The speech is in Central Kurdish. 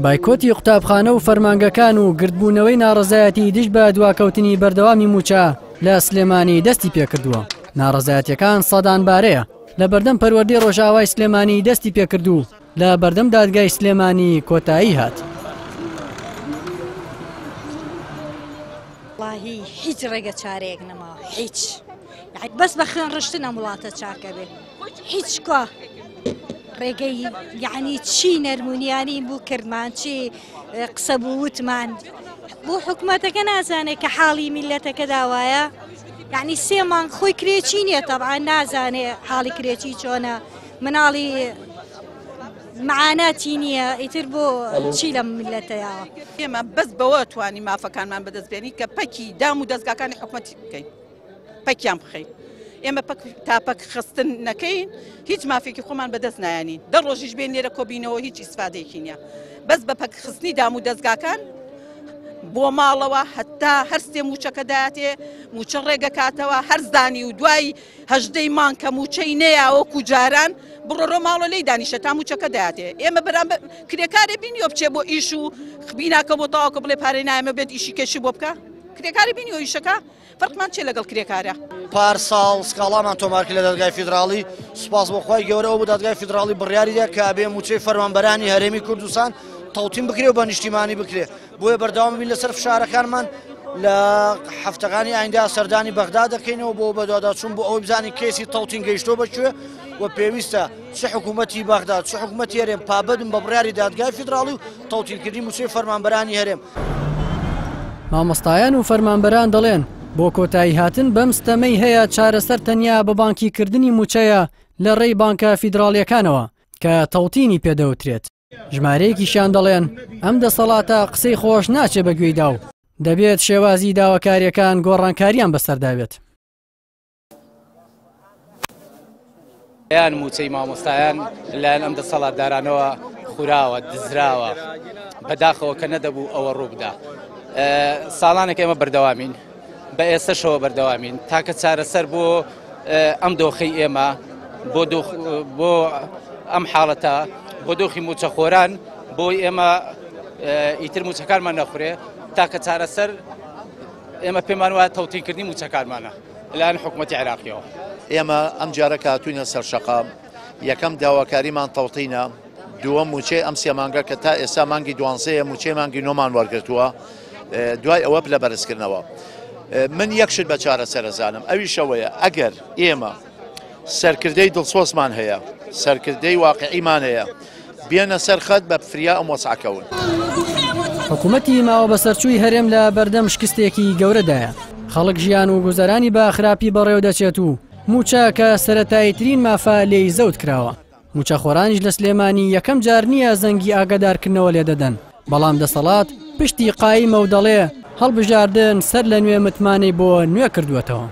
بایکۆتی قوتابخانە و فەرمانگەکان و گردبوونەوەی ناڕەزایەتی دژ بە دواکەوتنی بەردەوامی مووچە لە سلێمانی دەستی پێکردووە. ناڕەزایەتیەکان سەدان بارەیە لە بەردەم پەروەردەی ڕۆژئاوای سلێمانی دەستی پێکرد و لە بەردەم دادگای سلێمانی کۆتایی هات. وەڵاهی هیچ ڕێگە چارەیەک نەماوە هیچ بەس بە خوێن ڕشتن ئەم وڵاتە چاکە بێ هیچ کوا ڕێگەی یعنی چی نەرمونیانی بوو کردمان چی قسە بوو وتمان بۆ حکوومەتەکە نازانێت کە حاڵی میلەتەکە داوایە یعنی سێ مانگ خۆی کرێچی نییە تەبعا نازانێ حاڵی کرێچی چۆنە مناڵی معاناتی نییە ئیتر بۆ چی لەم میلەتەیەوە. ئێمە بەس بەوە توانی مافەکانمان بەدەست بێنین کە پەکی دام و دەزگاکانی حکومەتی بکەین پەکیان بخەین ئێمە پەک تا پەک خستن نەکەین هیچ مافێکی خۆمان بەدەست نایەنین دە ڕۆژیش بێن لێرە کۆبینەوە هیچ ئیسفادەیەکی نییە بەس بە پەک خستنی دام و دەزگاکان بۆ ماڵەوە هەتا هەرسێ موچەکە داتێ موچە ڕێگەکاتەوە هەرزانی و دوای هەژدەی مانگ کە مووچەی نەیا وەکو جاران بڕۆرۆ ماڵۆ لێی دانیشە تا مووچەکە دەیاتێ ئێمە بەرامبەر کرێکارێ بینیوە بچێ بۆ ئیش و بیناکە بۆ تەواوکە بڵێ پارەی نایەمە بێت ئیشی کەشی بۆ بکە کرێکاری بینیوە ئیشەکە فەرقمان چیە لەگەڵ کرێکارە. پار ساڵ سکاڵامان تۆمار کرد لە دادگای فیدراڵی، سوپاس بۆ خوای گەورە ئەوە بوو دادگای فیدراڵی بڕیاری دا کە ئەبێ مووچەی فەرمانبەرانی هەرێمی کوردستان تەوتین بکرێ و بە نیشتیمانی بکرێ. بۆیە بەردەوام بین لەسەر فشارەکانمان لە هەفتەکانی ئایندە سەردانی بەغدا دەکەینەوە بۆ بەدواداچوون بۆ ئەوەی بزانین کەیسی تەوتین گەیشتۆ بە کوێ و پێویستە چ حکوومەتی بەغدا چ حکوومەتی هەرێم پابەندن بە بڕیاری دادگای فیدراڵی و تەوتینکردنی مووچەی فەرمانبەرانی هەرێم. مامۆستایان و فەرمانبەران دەڵێن، بۆ کۆتاییهاتن بەم ستەمەی هەیە چارەسەر تەنیا بە بانکیکردنی مووچەیە لە ڕێی بانکە فیدراڵییەکانەوە کە تەوتینی پێدەوترێت. ژمارەیەکیشیان دەڵێن ئەم دەسەڵاتە قسەی خۆش ناچێ بە گوێیدا و دەبێت شێوازی داواکارییەکان گۆڕانکارییان بەسەردا بێت. یان موچەی مامۆستایان لەلایەن ئەم دەسەڵاتدارانەوە خوراوە، دزراوە، بەداخەوە کە نەدەبوو ئەوە ڕووبدا. ساڵانێک ئێمە بەردەوامین، بە ئێستەشەوە بەردەوامین، تاکە چارەسەر بۆ ئەم دۆخەی ئێمە بۆ بۆ ئەم حاڵەتە بۆ دۆخی موچەخۆران بۆی ئێمە ئیتر موچەکانمان نەخورێ تاکە چارەسەر ئێمە پێمان وایە تەوتینکردنی موچەکانمانە لەلایەن حکوومەتی عێراقیەوە. ئێمە ئەم جارە کە هاتووینە سەر شەقام یەکەم داواکاریمان تەوتینە، دووەم مووچەی ئەم سێ مانگە کە تا ئێستا مانگی دوانزەیە مووچەی مانگی نۆمان وەرگرتووە دوای ئەوە پلە بەرزکردنەوە من یەک شت بە چارەسەرەزانم ئەویش ئەوەیە ئەگەر ئێمە سەرکردەی دڵسۆزمان هەیە سەرکردەی واقعیمان هەیە بێنە سەر خەت بە فریا ئەم وەسعەکەون. حکومەتی ماوە بەسەرچووی هەرێم لە بەردەم شکستێکی گەورەدایە، خەڵک ژیان و گوزەرانی بە خراپی بەڕێوەدەچێت و مووچە کە سەرەتاییترین مافە لێی زەوت کراوە. مووچەخۆرانیش لە سلێمانی یەکەم جار نییە زەنگی ئاگادارکردنەوە لێدەدەن، بەڵام دەسەڵات پشتی قایمە و دەڵێ هەڵبژاردن سەر لە نوێ متمانەی بۆ نوێ کردووەتەوە.